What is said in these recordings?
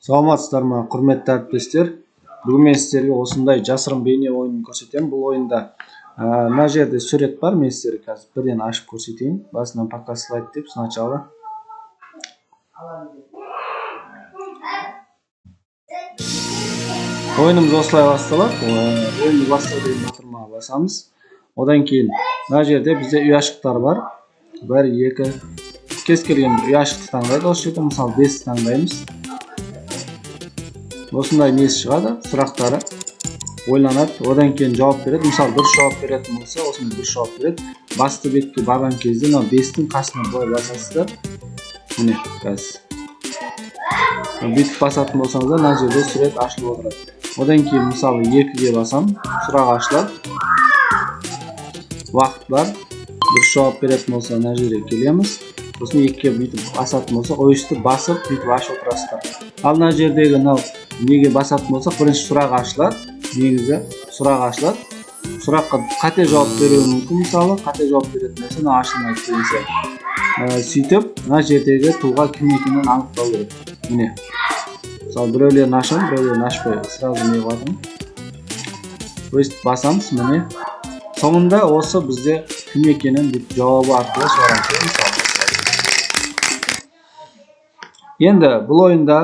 Саламатсыздар ма, құрметті әріптестер. Бүгін мен сіздерге осындай жасырын бейне ойынын көрсетемін. Бұл ойында мына жерде сурет бар, мен сіздерге қазір бірден ашып көрсетейін. Басынан пока слайд деп сначала. Ойынымыз осылай басталады. Ойынды бастау деген батырмаға басамыз. Одан кейін мына жерде бізде ұяшықтар бар. 1, 2, кез келген бір ұяшықты таңдайды. Осы жерде мысалы 5 таңдаймыз. Осындай несі шығады, сұрақтары ойланады, одан кейін жауап береді. Мысалы дұрыс жауап беретін болса, осындай дұрыс жауап береді. Басты бетке барған кезде мынау 5-тің қасына былай басасыздар. Міне қазір бүйтіп басатын болсаңыздар, мына жерде сурет ашылып отырады. Одан кейін мысалы 2-ге басам, сұрақ ашылады. Уақыт бар. Дұрыс жауап беретін болса, мына жерге келеміз. Сосын 2-ге бүйтіп басатын болсақ, өйстіп басып бүйтіп ашып отырасыздар. Ал мына жердегі мынау неге басатын болсақ, бірінші сұрақ ашылады. Негізі сұрақ ашылады. Сұраққа қате жауап беруі мүмкін, мысалы қате жауап беретін болса, мынау ашылмайды деген сияқты. Сөйтіп мына жердегі тұлға кім екенін анықтау керек. Міне мысалы біреулерін ашамын, біреулерін ашпай сразу не қылатырмын. Өйстіп басамыз, міне соңында осы бізде кім екенін бүйтіп жауабы арқылы шығарамыз. Мысалы енді бұл ойында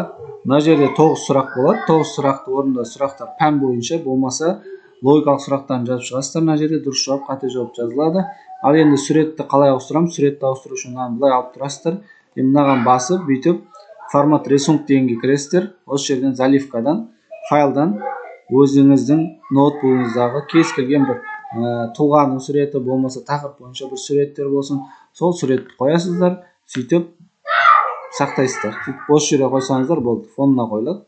мына жерде 9 сұрақ болады. 9 сұрақты орында сұрақтар пән бойынша болмаса логикалық сұрақтарын жазып шығасыздар. Мына жерде дұрыс жауап, қате жауап жазылады. Ал енді суретті қалай ауыстырамыз? Суретті ауыстыру үшін мынаны былай алып тұрасыздар. Енді мынаған басып бүйтіп формат рисунок дегенге кіресіздер. Осы жерден заливкадан, файлдан өзіңіздің ноутбугыңыздағы кез келген бір тұлғаның суреті болмаса тақырып бойынша бір суреттер болсын, сол суретті қоясыздар, сөйтіп сақтайсыздар. Сөйтіп осы жерге қойсаңыздар болды, фонына қойылады.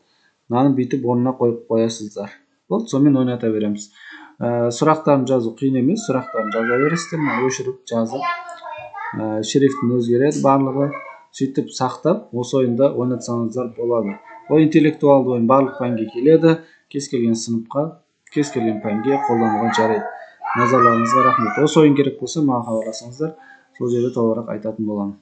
Мынаны бүйтіп орнына қойып қоясыздар. Болды, сонымен ойната береміз. Сұрақтарын жазу қиын емес, сұрақтарын жаза бересіздер. Мына өшіріп жазып, шрифтін өзгереді барлығы. Сөйтіп сақтап осы ойынды ойнатсаңыздар болады. Ол интеллектуалды ойын барлық пәнге келеді, кез келген сыныпқа, кез келген пәнге қолдануға жарайды. Назарларыңызға рахмет. Осы ойын керек болса, маған хабарласыңыздар, сол жерде толығырақ айтатын боламын.